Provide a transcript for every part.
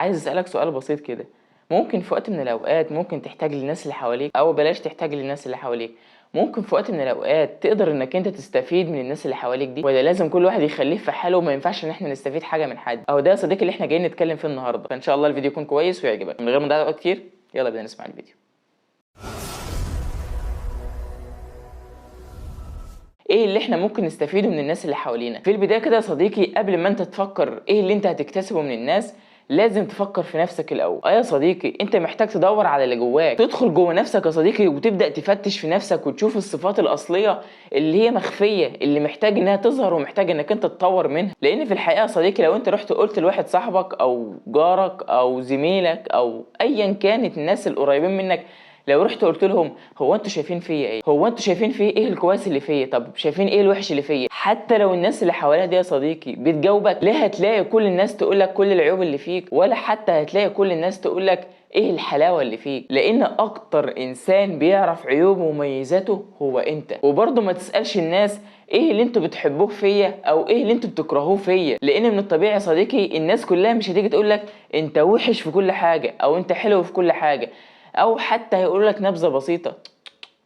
عايز أسألك سؤال بسيط كده. ممكن في وقت من الأوقات ممكن تحتاج للناس اللي حواليك، أو بلاش تحتاج للناس اللي حواليك. ممكن في وقت من الأوقات تقدر إنك أنت تستفيد من الناس اللي حواليك دي، ولا لازم كل واحد يخليه في حاله وما ينفعش إن إحنا نستفيد حاجة من حد؟ أهو ده يا صديقي اللي إحنا جايين نتكلم فيه النهاردة. فإن شاء الله الفيديو يكون كويس ويعجبك. من غير ما نضيع وقت كتير يلا بينا نسمع الفيديو. ايه اللي احنا ممكن نستفيده من الناس اللي حوالينا؟ في البداية كده يا صديقي، قبل ما انت تفكر ايه اللي انت هتكتسبه من الناس، لازم تفكر في نفسك الاول. يا صديقي، انت محتاج تدور على اللي جواك، تدخل جوه نفسك يا صديقي وتبدا تفتش في نفسك وتشوف الصفات الاصلية اللي هي مخفية، اللي محتاج انها تظهر ومحتاج انك انت تطور منها. لان في الحقيقة يا صديقي، لو انت رحت قلت لواحد صاحبك او جارك او زميلك او ايا كانت الناس القريبين منك، لو رحت قلت لهم هو انتوا شايفين فيا ايه؟ هو انتوا شايفين فيا ايه الكويس اللي فيا؟ طب شايفين ايه الوحش اللي فيا؟ حتى لو الناس اللي حواليها دي يا صديقي بتجاوبك، لا هتلاقي كل الناس تقول لك كل العيوب اللي فيك، ولا حتى هتلاقي كل الناس تقول لك ايه الحلاوة اللي فيك. لان اكتر انسان بيعرف عيوبه ومميزاته هو انت. وبرضه ما تسالش الناس ايه اللي انتوا بتحبوه فيا او ايه اللي انتوا بتكرهوه فيا، لان من الطبيعي يا صديقي الناس كلها مش هتيجي تقول لك انت وحش في كل حاجة او انت حلو في كل حاجة، او حتى هيقولوا لك نبذه بسيطة.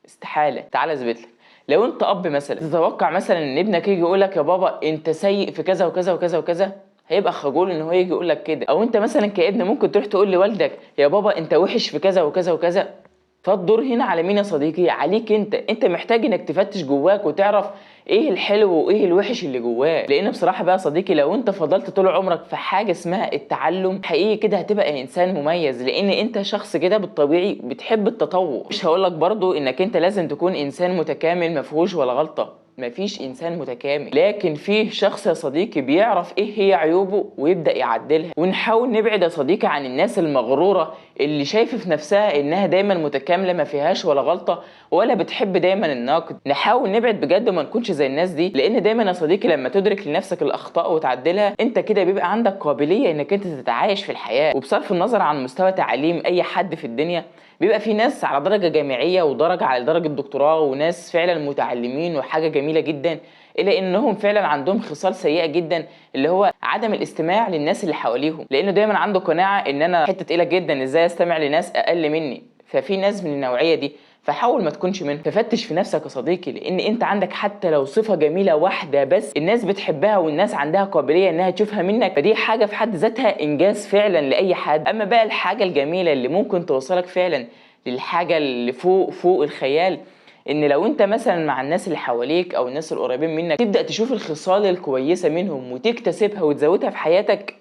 استحالة. تعال اثبت لك. لو انت اب مثلا، تتوقع مثلا ان ابنك يجي يقول لك يا بابا انت سيء في كذا وكذا وكذا وكذا؟ هيبقى خجول ان هو يجي يقول لك كده. او انت مثلا كابن ممكن تروح تقول لوالدك يا بابا انت وحش في كذا وكذا وكذا. فالدور هنا على مين يا صديقي؟ عليك انت. انت محتاج انك تفتش جواك وتعرف ايه الحلو وايه الوحش اللي جواك. لان بصراحة بقى يا صديقي، لو انت فضلت طول عمرك في حاجة اسمها التعلم حقيقي كده هتبقى انسان مميز، لان انت شخص كده بالطبيعي بتحب التطور. مش هقولك برضو انك انت لازم تكون انسان متكامل مفيهوش ولا غلطه، مفيش انسان متكامل، لكن فيه شخص يا صديقي بيعرف ايه هي عيوبه ويبدا يعدلها. ونحاول نبعد يا صديقي عن الناس المغروره اللي شايفه في نفسها انها دايما متكاملة ما فيهاش ولا غلطه، ولا بتحب دايما النقد. نحاول نبعد بجد وما نكونش زي الناس دي، لان دايما يا صديقي لما تدرك لنفسك الاخطاء وتعدلها، انت كده بيبقى عندك قابلية انك انت تتعايش في الحياة. وبصرف النظر عن مستوى تعليم اي حد في الدنيا، بيبقى في ناس على درجه جامعية ودرجة على درجه دكتوراه وناس فعلا متعلمين وحاجه جميلة جدا، الا انهم فعلا عندهم خصال سيئه جدا اللي هو عدم الاستماع للناس اللي حواليهم، لانه دايما عنده قناعة ان انا حتة تقيلة جدا، ازاي استمع لناس اقل مني؟ ففي ناس من النوعية دي، فحاول ما تكونش منهم. تفتش في نفسك يا صديقي، لان انت عندك حتى لو صفة جميلة واحدة بس الناس بتحبها والناس عندها قابلية انها تشوفها منك، فدي حاجة في حد ذاتها انجاز فعلا لاي حد. اما بقى الحاجة الجميلة اللي ممكن توصلك فعلا للحاجة اللي فوق فوق الخيال، ان لو انت مثلا مع الناس اللي حواليك او الناس القريبين منك تبدا تشوف الخصال الكويسة منهم وتكتسبها وتزودها في حياتك،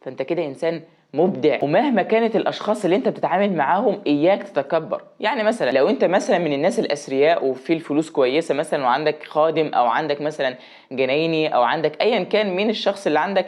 فانت كده انسان مبدع. ومهما كانت الاشخاص اللي انت بتتعامل معاهم اياك تتكبر. يعني مثلا لو انت مثلا من الناس الاثرياء وفي الفلوس كويسة مثلا، وعندك خادم او عندك مثلا جنايني او عندك ايا كان مين الشخص اللي عندك،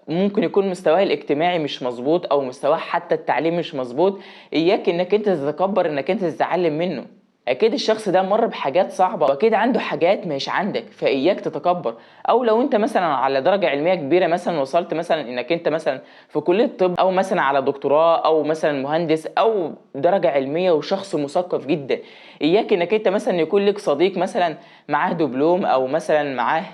ممكن يكون مستواه الاجتماعي مش مظبوط او مستواه حتى التعليم مش مظبوط، اياك انك انت تتكبر انك انت تتعلم منه. اكيد الشخص ده مر بحاجات صعبة واكيد عنده حاجات مش عندك، فاياك تتكبر. او لو انت مثلا على درجه علمية كبيرة مثلا، وصلت مثلا انك انت مثلا في كليه طب او مثلا على دكتوراه او مثلا مهندس او درجه علمية وشخص مثقف جدا، اياك انك انت مثلا يكون لك صديق مثلا معاه دبلوم او مثلا معاه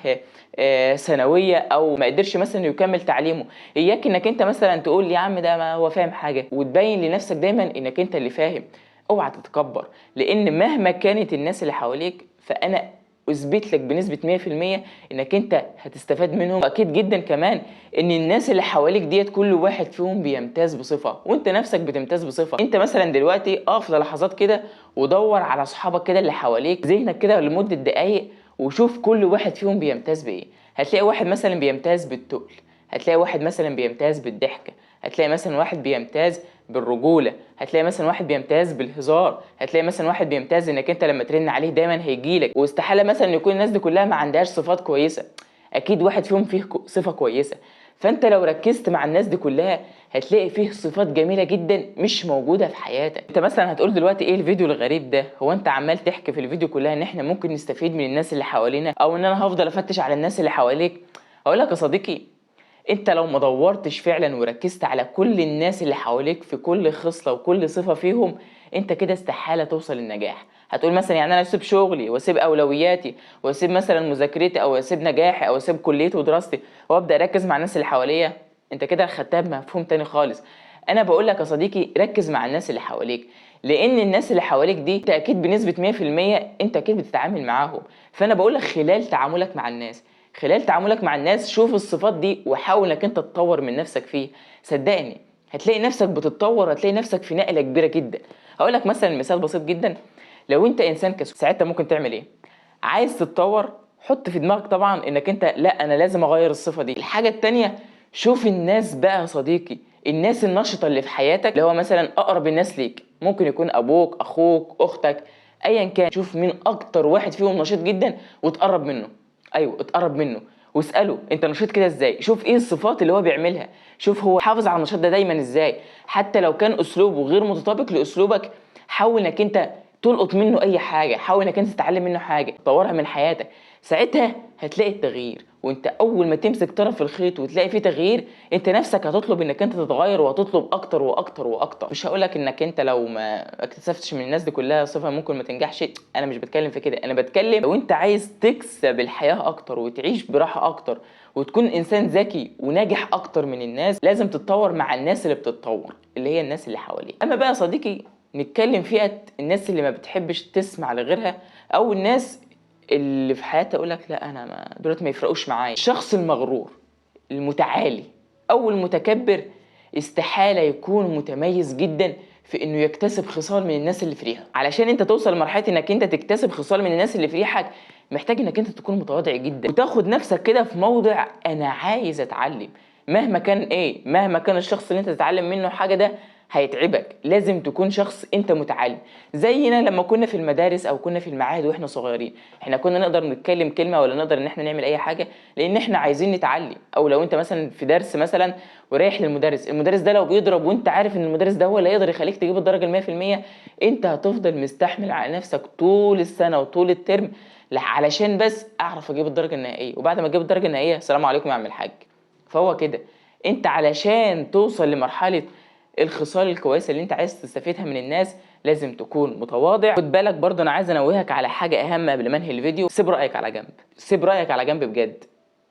ثانوية او ما قدرش مثلا يكمل تعليمه، اياك انك انت مثلا تقول يا عم ده ما هو فاهم حاجة، وتبين لنفسك دايما انك انت اللي فاهم. اوعى تتكبر، لان مهما كانت الناس اللي حواليك فانا اثبت لك بنسبة 100% انك انت هتستفاد منهم. اكيد جدا كمان ان الناس اللي حواليك ديت كل واحد فيهم بيمتاز بصفة، وانت نفسك بتمتاز بصفة. انت مثلا دلوقتي اقف للحظات كده ودور على اصحابك كده اللي حواليك ذهنك كده لمدة دقايق، وشوف كل واحد فيهم بيمتاز بايه. هتلاقي واحد مثلا بيمتاز بالتقل، هتلاقي واحد مثلا بيمتاز بالضحكه، هتلاقي مثلا واحد بيمتاز بالرجوله، هتلاقي مثلا واحد بيمتاز بالهزار، هتلاقي مثلا واحد بيمتاز انك انت لما ترن عليه دايما هيجيلك. واستحاله مثلا يكون الناس دي كلها ما عندهاش صفات كويسة، اكيد واحد فيهم فيه صفة كويسة. فانت لو ركزت مع الناس دي كلها هتلاقي فيه صفات جميلة جدا مش موجودة في حياتك. انت مثلا هتقول دلوقتي ايه الفيديو الغريب ده؟ هو انت عمال تحكي في الفيديو كلها ان احنا ممكن نستفيد من الناس اللي حوالينا، او ان انا هفضل افتش على الناس اللي حواليك؟ هقول لك يا صديقي، انت لو ما دورتش فعلا وركزت على كل الناس اللي حواليك في كل خصلة وكل صفة فيهم، انت كده استحالة توصل للنجاح. هتقول مثلا يعني انا اسيب شغلي واسيب اولوياتي واسيب مثلا مذاكرتي او اسيب نجاحي او اسيب كليتي ودراستي وابدا اركز مع الناس اللي حواليا؟ انت كده خدتها بمفهوم تاني خالص. انا بقول لك يا صديقي ركز مع الناس اللي حواليك، لان الناس اللي حواليك دي انت اكيد بنسبة 100% انت اكيد بتتعامل معاهم. فانا بقول لك خلال تعاملك مع الناس، خلال تعاملك مع الناس شوف الصفات دي وحاول انك انت تطور من نفسك فيه. صدقني هتلاقي نفسك بتتطور، هتلاقي نفسك في نقله كبيرة جدا. هقول لك مثلا مثال بسيط جدا، لو انت انسان كسول ساعتها ممكن تعمل ايه؟ عايز تتطور، حط في دماغك طبعا انك انت لا انا لازم اغير الصفة دي. الحاجة التانية، شوف الناس بقى يا صديقي، الناس النشطه اللي في حياتك، اللي هو مثلا اقرب الناس ليك، ممكن يكون ابوك، اخوك، اختك، ايا كان. شوف مين اكتر واحد فيهم نشيط جدا وتقرب منه. ايوه اتقرب منه واساله انت نشيط كده ازاي، شوف ايه الصفات اللي هو بيعملها، شوف هو حافظ على النشاط ده دايما ازاي، حتى لو كان اسلوبه غير متطابق لاسلوبك حاول انك انت تلقط منه اي حاجة، حاول انك انت تتعلم منه حاجة، تطورها من حياتك. ساعتها هتلاقي التغيير. وانت اول ما تمسك طرف الخيط وتلاقي فيه تغيير، انت نفسك هتطلب انك انت تتغير وهتطلب اكتر واكتر واكتر. مش هقولك انك انت لو ما اكتسبتش من الناس دي كلها صفة ممكن ما تنجحش، انا مش بتكلم في كده. انا بتكلم لو انت عايز تكسب الحياة اكتر وتعيش براحة اكتر وتكون انسان ذكي وناجح اكتر من الناس، لازم تتطور مع الناس اللي بتتطور، اللي هي الناس اللي حواليك. اما بقى يا صديقي نتكلم فئة الناس اللي ما بتحبش تسمع لغيرها، او الناس اللي في حياتها يقول لك لا انا ما دولت ما يفرقوش معايا. الشخص المغرور المتعالي او المتكبر استحالة يكون متميز جدا في انه يكتسب خصال من الناس اللي في ريحه. علشان انت توصل لمرحلة انك انت تكتسب خصال من الناس اللي في ريحك، محتاج انك انت تكون متواضع جدا وتاخد نفسك كده في موضع انا عايز اتعلم، مهما كان ايه، مهما كان الشخص اللي انت تتعلم منه حاجة ده هيتعبك. لازم تكون شخص انت متعلم. زينا لما كنا في المدارس او كنا في المعاهد واحنا صغيرين، احنا كنا نقدر نتكلم كلمة ولا نقدر ان احنا نعمل اي حاجة لان احنا عايزين نتعلم. او لو انت مثلا في درس مثلا ورايح للمدرس، المدرس ده لو بيضرب وانت عارف ان المدرس ده هو اللي هيقدر يخليك تجيب الدرجة 100%، انت هتفضل مستحمل على نفسك طول السنة وطول الترم علشان بس اعرف اجيب الدرجة النهائية، وبعد ما اجيب الدرجة النهائية السلام عليكم يا عم الحاج. فهو كده انت علشان توصل لمرحلة الخصال الكويسة اللي انت عايز تستفيدها من الناس لازم تكون متواضع. خد بالك برضه انا عايز انوهك على حاجة اهم قبل ما انهي الفيديو، سيب رايك على جنب، سيب رايك على جنب بجد.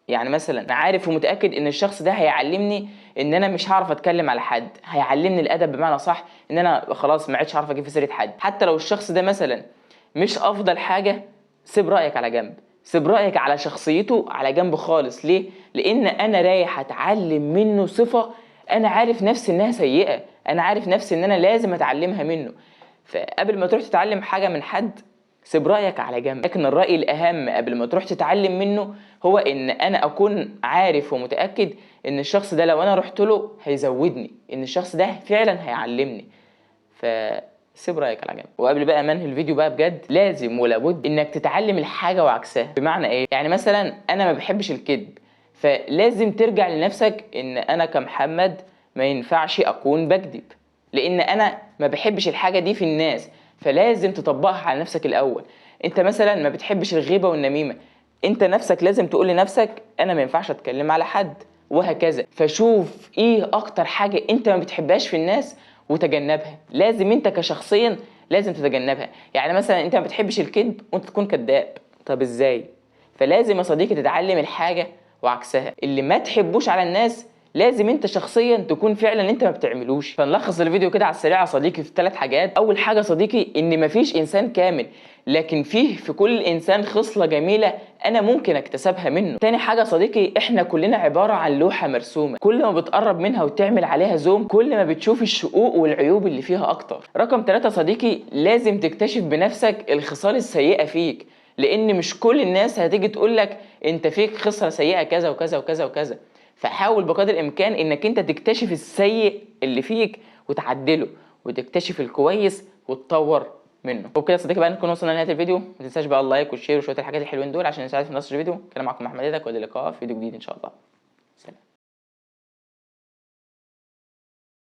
يعني مثلا انا عارف ومتاكد ان الشخص ده هيعلمني ان انا مش هعرف اتكلم على حد، هيعلمني الادب بمعنى صح، ان انا خلاص ما عادش هعرف اجيب في سيره حد. حتى لو الشخص ده مثلا مش افضل حاجة، سيب رايك على جنب، سيب رايك على شخصيته على جنب خالص. ليه؟ لان انا رايح اتعلم منه صفة انا عارف نفسي انها سيئه، انا عارف نفسي ان انا لازم اتعلمها منه. فقبل ما تروح تتعلم حاجة من حد سيب رايك على جنب، لكن الراي الاهم قبل ما تروح تتعلم منه هو ان انا اكون عارف ومتاكد ان الشخص ده لو انا رحت له هيزودني، ان الشخص ده فعلا هيعلمني. فسيب رايك على جنب. وقبل بقى ما انهي الفيديو بقى بجد، لازم ولابد انك تتعلم الحاجة وعكسها. بمعنى ايه؟ يعني مثلا انا ما بحبش الكذب، فلازم ترجع لنفسك ان انا كمحمد ما ينفعش اكون بكذب، لان انا ما بحبش الحاجة دي في الناس، فلازم تطبقها على نفسك الاول. انت مثلا ما بتحبش الغيبة والنميمة، انت نفسك لازم تقول لنفسك انا ما ينفعش اتكلم على حد، وهكذا. فشوف ايه اكتر حاجة انت ما بتحبهاش في الناس وتجنبها. لازم انت كشخصيا لازم تتجنبها. يعني مثلا انت ما بتحبش الكذب وانت تكون كذاب، طب ازاي؟ فلازم يا صديقي تتعلم الحاجة وعكسها. اللي ما تحبوش على الناس لازم انت شخصيا تكون فعلا انت ما بتعملوش. فنلخص الفيديو كده على السريع يا صديقي في 3 حاجات. اول حاجة صديقي ان مفيش انسان كامل، لكن فيه في كل انسان خصلة جميلة انا ممكن اكتسبها منه. تاني حاجة صديقي، احنا كلنا عبارة عن لوحة مرسومه، كل ما بتقرب منها وتعمل عليها زوم كل ما بتشوف الشقوق والعيوب اللي فيها اكتر. رقم 3 صديقي، لازم تكتشف بنفسك الخصال السيئة فيك، لان مش كل الناس هتيجي تقولك انت فيك خصلة سيئه كذا وكذا وكذا وكذا. فحاول بقدر الامكان انك انت تكتشف السيء اللي فيك وتعدله، وتكتشف الكويس وتطور منه. وبكده يا صديقي بقى نكون وصلنا لنهاية الفيديو. ما تنساش بقى ال like وال share وشوية الحاجات الحلوين دول عشان نساعد في نشر الفيديو. كان معكم احمد ايدك، والى اللقاء في فيديو جديد ان شاء الله. سلام.